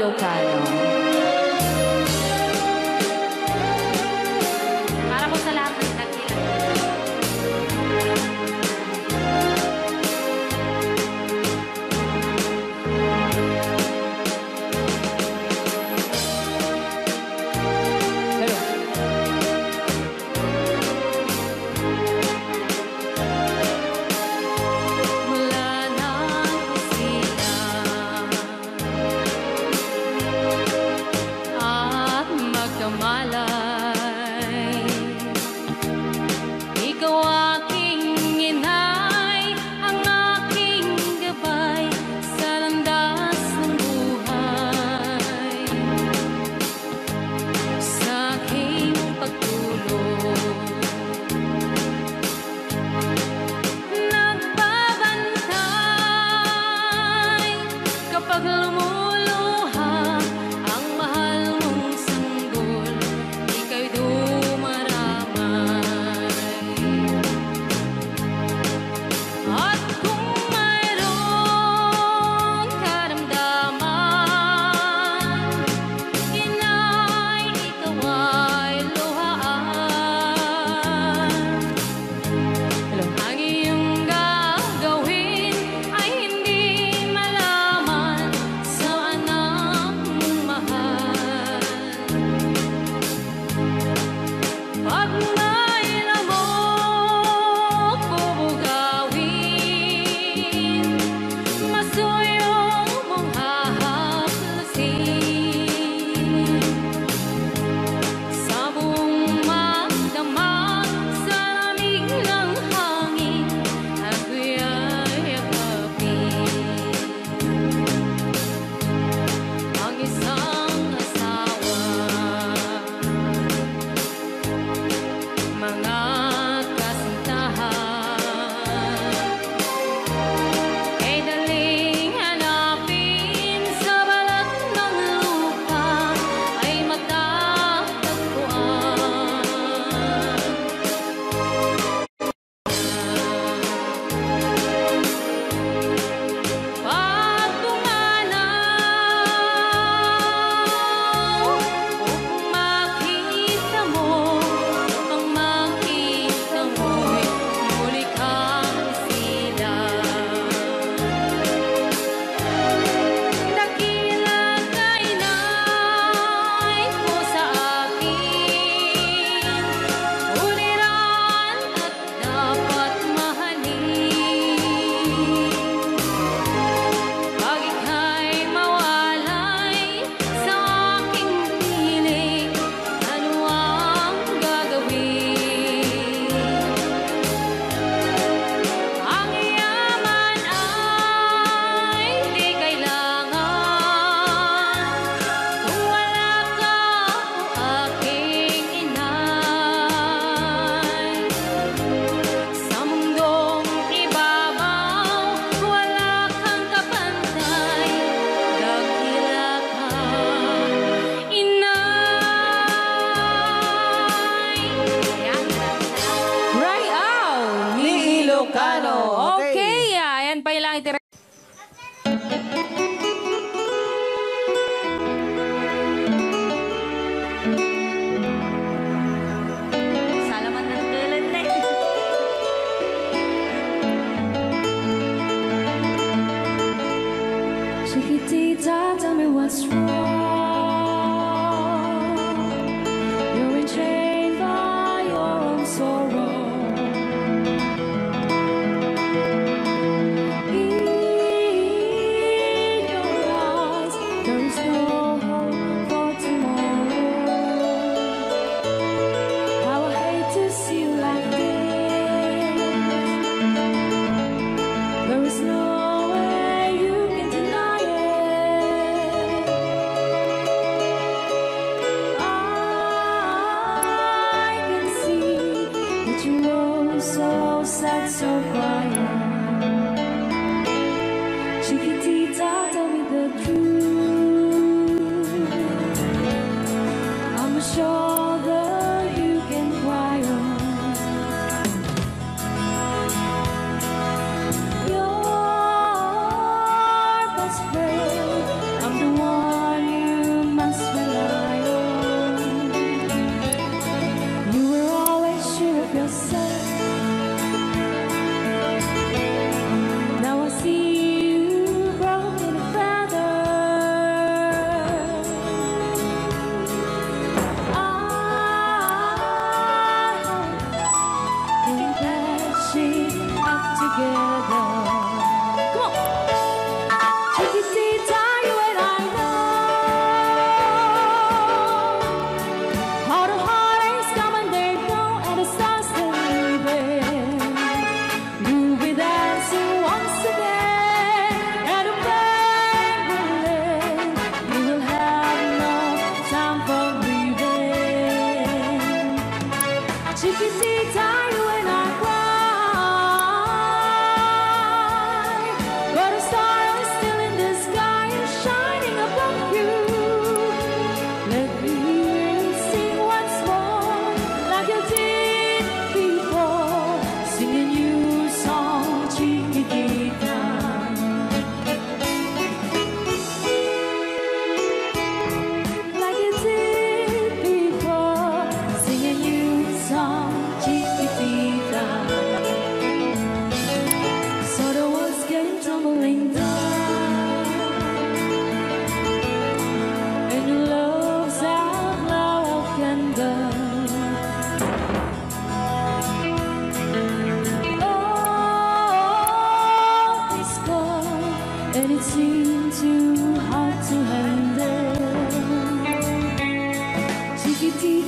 Ilocano. Para po sa lahat ng nagkilala. Hello. Mula nang isilang at magkamalay, ikaw aking inay, ang aking gabay sa landas ng buhay. Sa aking pagtulog, nagbabantay kapag lumuluha ang mahal mong sanggol, ika'y dumaramay. At kung mayroong karamdaman, inay, ikaw ay luhaan. Hello. Ang iyong gagawin ay hindi malaman sa anak mong mahal. Pag may lamok bubugawin, masuyong mong hahaplusin. Sa buong magdamag, sa lamig ng hangin, ako'y yakapin. Ang isang asawa, mga kasintahan, ay daling hanapin sa balat ng lupa ay matatagpuan. Pagpumanaw, upang makita mo, upang makita mo'y muli kang isilang. Dakila ka, inay, ko sa akin, uliran at dapat mahalin. Pag ika'y mawalay sa aking piling, ano ang gagawin? Ang yaman ay di kailangan kung wala ka, o aking inay. Sa mundong ibabaw, wala kang kapantay, dakila ka, inay. Yan. Ray Aw ni Ilocano. Okay. Okay, ah, ayan pa lang itira. Salamat ng tulan na eh. Chiquitita, tell me what's wrong. You're enchained by your own sorrow. In your eyes, there is no hope for tomorrow. How I hate to see you like this. There is no way you can deny it.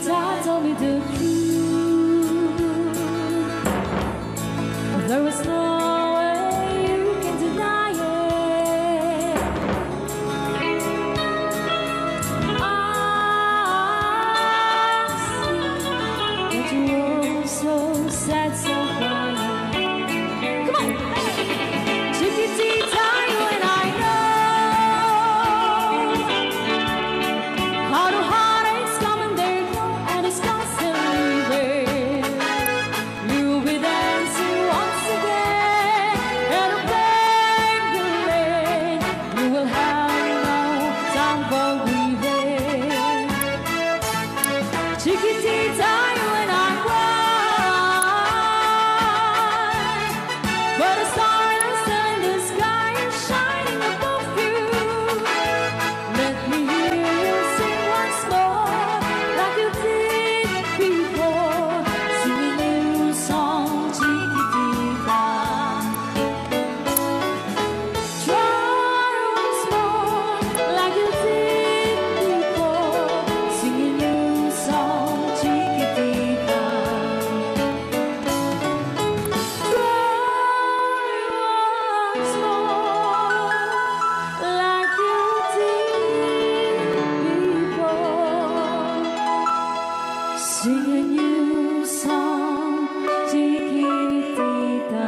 Tell me the truth. There is no way you can deny it. I see that you also said so crying. Come on! Chiquitita, you and I know how the heartaches come and they go, and it's constantly there. You'll be dancing once again, and the pain you made, you will have no time for grieving. Chiquitita, you and I cry, but a star is in the sky is shining above you. Let me hear you sing once more, like you did before. Sing a new song, Chiquitita. Try once more, like you did before. Sing a new song, Chiquitita. Try once more, like you did before. Sing a new song, Chiquitita.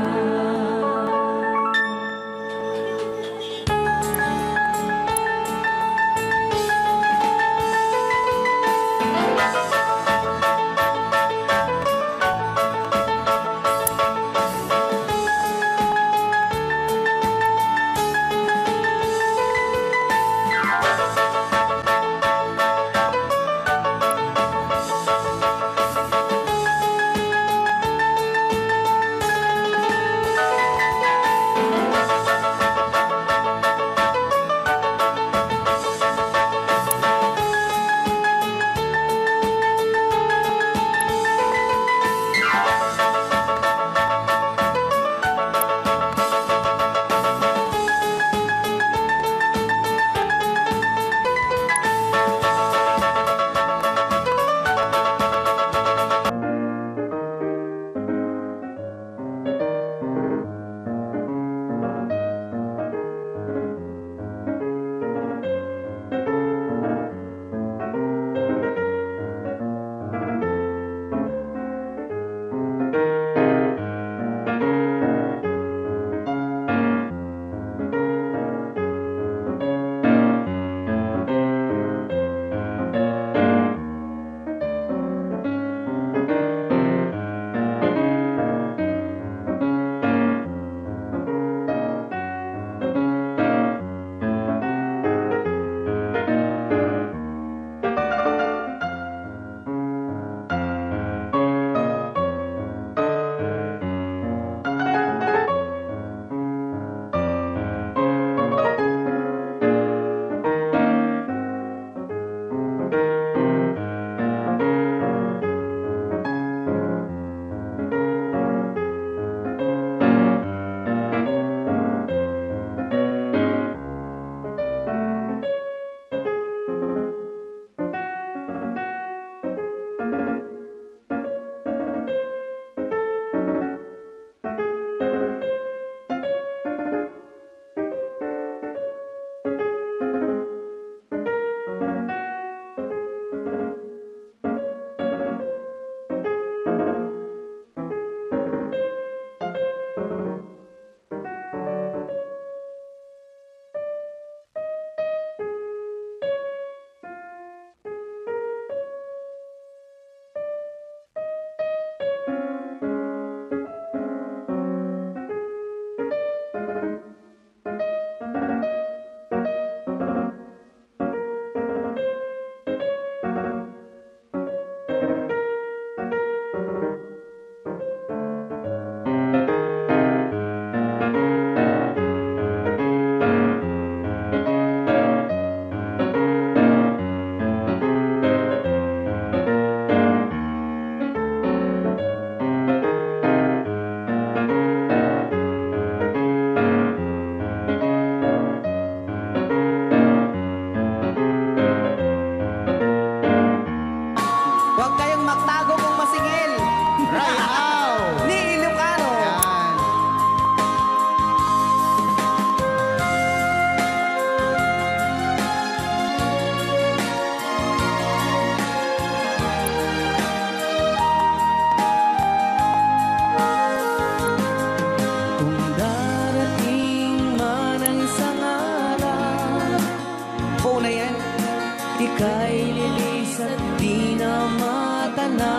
Ikay lilisat, di na matana.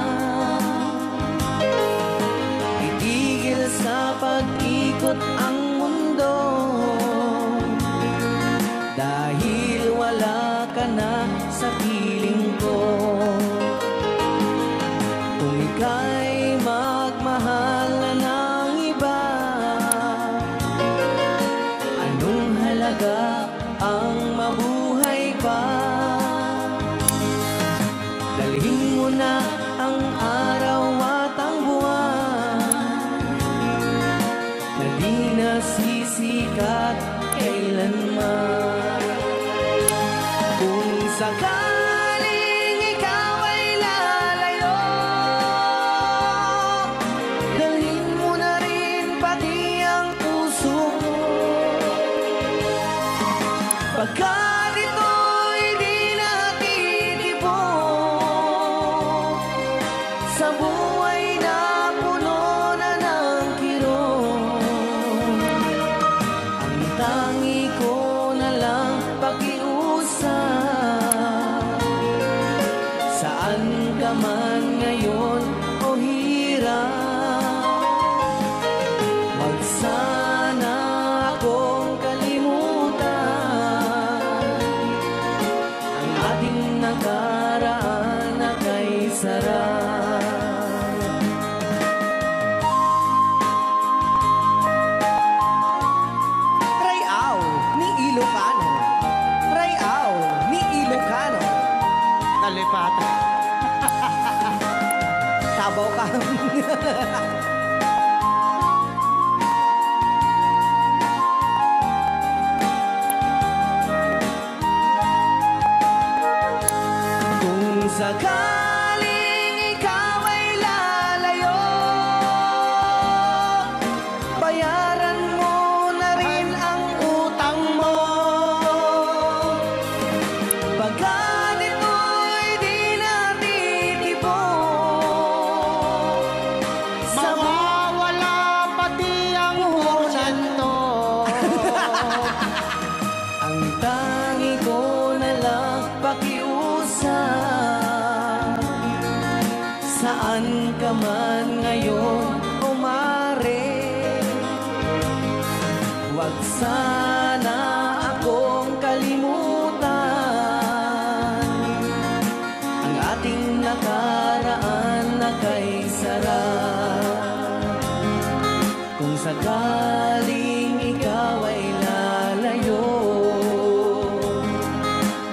Itigil sa pag-ikot ang mundo, dahil wala ka na sa piling ko. Kung ika'y magmahal na ng iba, anong halaga ang mabuhay pa? Dalhin mo na ang araw at ang buwan na di nasisikat kailanman. Kung sakaling ikaw ay lalayo, dalhin mo na rin pati ang puso ko. Pagkat ito'y di na titibok sa buhay na puno na ng kirot. Ang tangi ko na lang pakiusap, saan ka man ngayon o hirap, wag sana akong kalimutan. Ang ating nakaraan na kay sarap. Rayaw ni Ilocano. Rayaw ni Ilocano. Nalipat. Tabaw ka. Kung sakaling ikaw ay lalayo, bayaran mo na rin ang utang mo. Pagkat ito'y di na titibok sa mawawala pati ang porsyento. Ang tangi ko na lang pakiusap, saan ka man ngayon o mare, wag sana akong kalimutan. Ang ating nakaraan na kay sarap. Kung sakaling ikaw ay lalayo,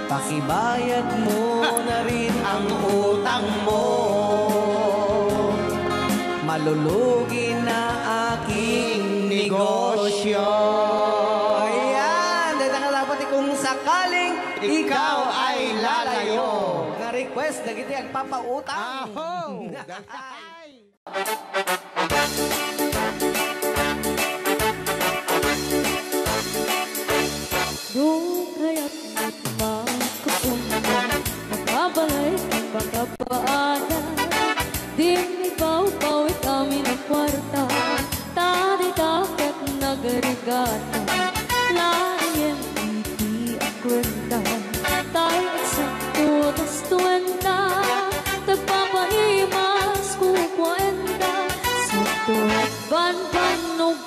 pakibayad mo na rin ang utang mo. Malulugi na aking negosyo. Ayan, dahil nakalapat kung sakaling ikaw ay lalayo. Nga request, dagiti agpapautang. Aho! Dagay! Dukayat met makapunda, makabalay ken pakapaada. Dinmi pawpawit amin a kuarta, ta dita ket nagrigata. Laeng iti a kuenta, tay eksakto gastuenta. Tagpapaimas kukuenta, sakto banbannog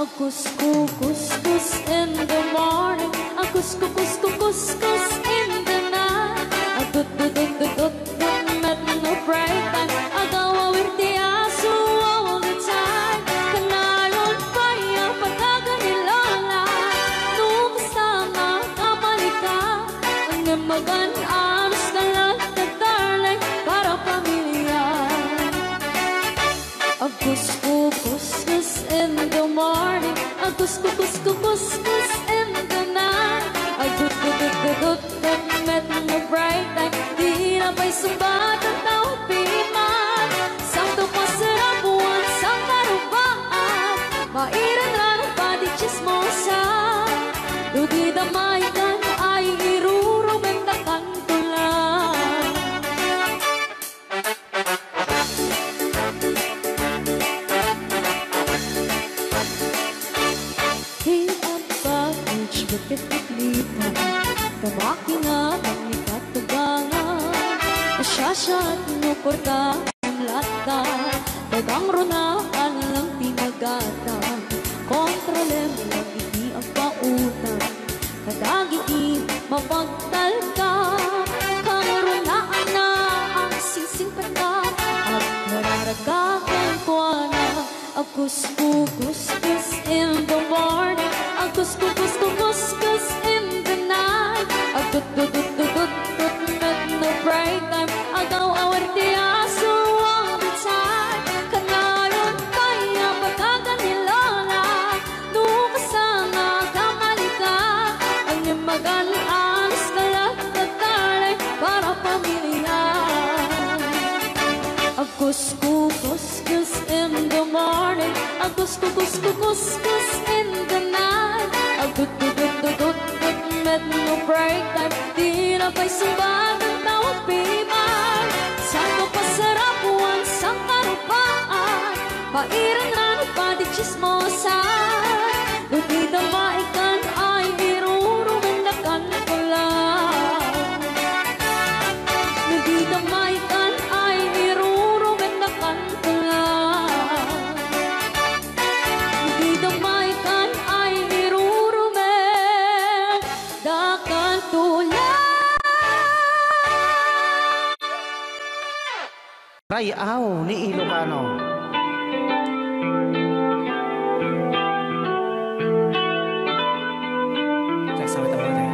Agkuskukuskus in the morning, agkuskukuskukuskus in the night. Agdutdutdutdutdut met no break time. Agawawir ti aso all the time. Kanayon pay a pagkakan ni Lola. No kasta nga kamalika, ngem magan-anos ka latta, darling, para pamilya. Agkuskukuskus in the morning, agkuskukuskukuskus in the night. Agdutdutdutdut met no break time, di na pay sumbat a tao piman. Sakto pasarabuan, sangkarubaan, mairanranon padi tsismosa. No di da maikkan ay irurumek ta kanto lang. Ti advantage ket ti lima, kamakina, kamakina, Kasiat no kwartam latta, dagang runaan lang ti nagata. Kontrolem lang iti agpautang, kadagiti mapagtalka. Kang runaanna, agsingsingpetka, agkararagka kenkuana. Agkuskukuskus in the morning, agkuskukuskuskus in the night. Agtutututututut met no break time, agaw-awir ti aso all the time. Kanayon pay a pagkakan ni Lola, no kasano agkamali ka, agimmagan, alis ka la, tatalay para pamilya. Agkuskukuskus in the morning, agkuskukuskuskus in the night. Agtutututututut met no break time, di na pay sumbagan tao piman. Saan to pasarapuan, saan karupaan, pairan na ni padi chismosa. No di da maikan ay irurumendakan ko lang. No di da maikan ay irurumendakan ko lang. No di da maikan ay irurumendakan ko lang. Ray-aw ni Ilocano. Check, sawit ang mga tayo.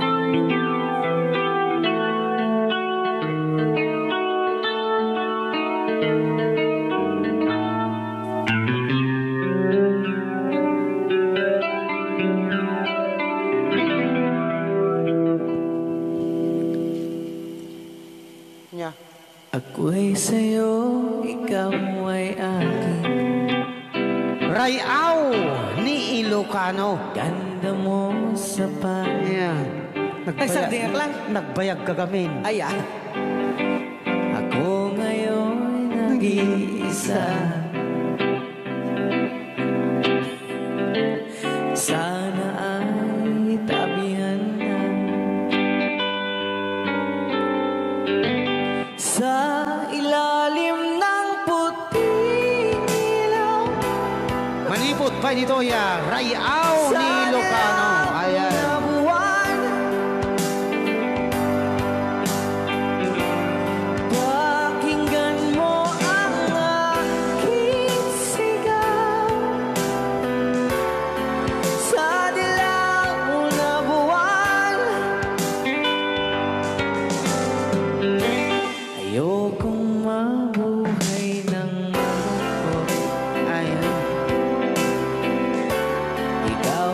Nya. Ako'y sa'yo, ikaw ay akin. Ray-aw ni Ilocano. Ganda mo sa pa- Ayan. Ay, sagdi nga lang. Nagbayag ka gamin. Ay, ah. Ako ngayon nag-iisa. Sana ay tabihan na sa ilalim ng puting ilaw. Manipod pay ditoy a ray-aw ni Ilocano. Ayan. Pakinggan mo ang aking sigaw sa dilaw na buwan. Ayokong mabuhay ng malungkot. Ay. Ikaw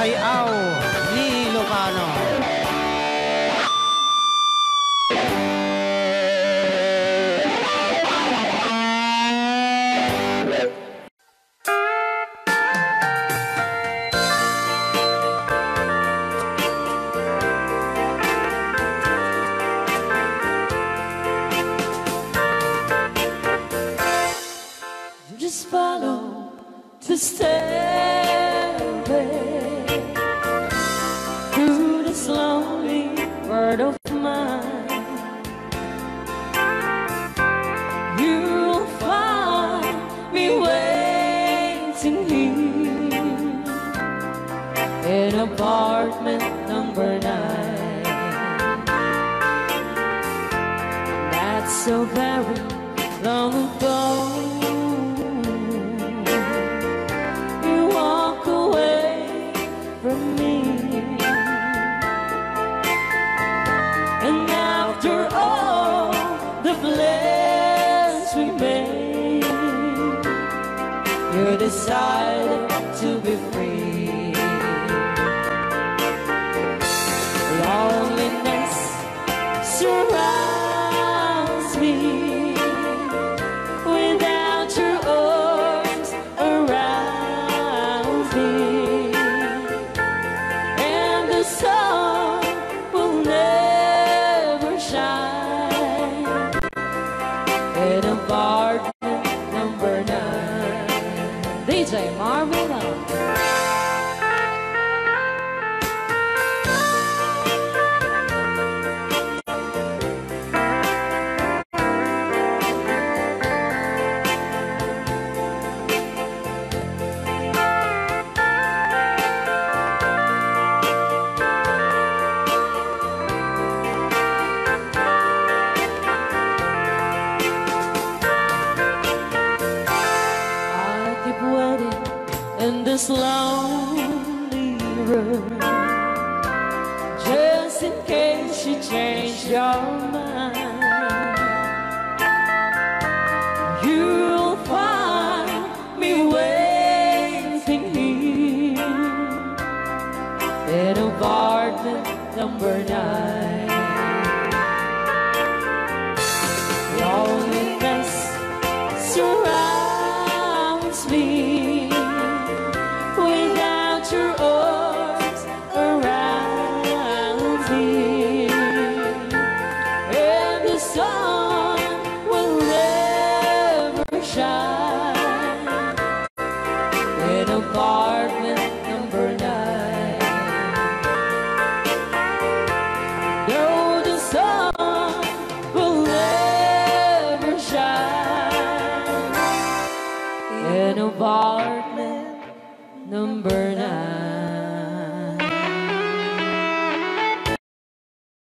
Ay-aw ni Ilocano. Just follow the stairway through this lonely world of mine. You'll find me waiting here in apartment number nine. That's so very long ago. You walk away from me. And after all the plans we made, you decided to be free. Loneliness surrounds me without your arms around me, and the sun will never shine in apartment number nine. D J Marvin. I keep waiting in this lonely room, just in case you change your mind. You'll find me waiting here in apartment number nine. Loneliness surrounds me without your arms around me, and the sun will never shine in apartment number nine. No, the sun will never shine in apartment number nine.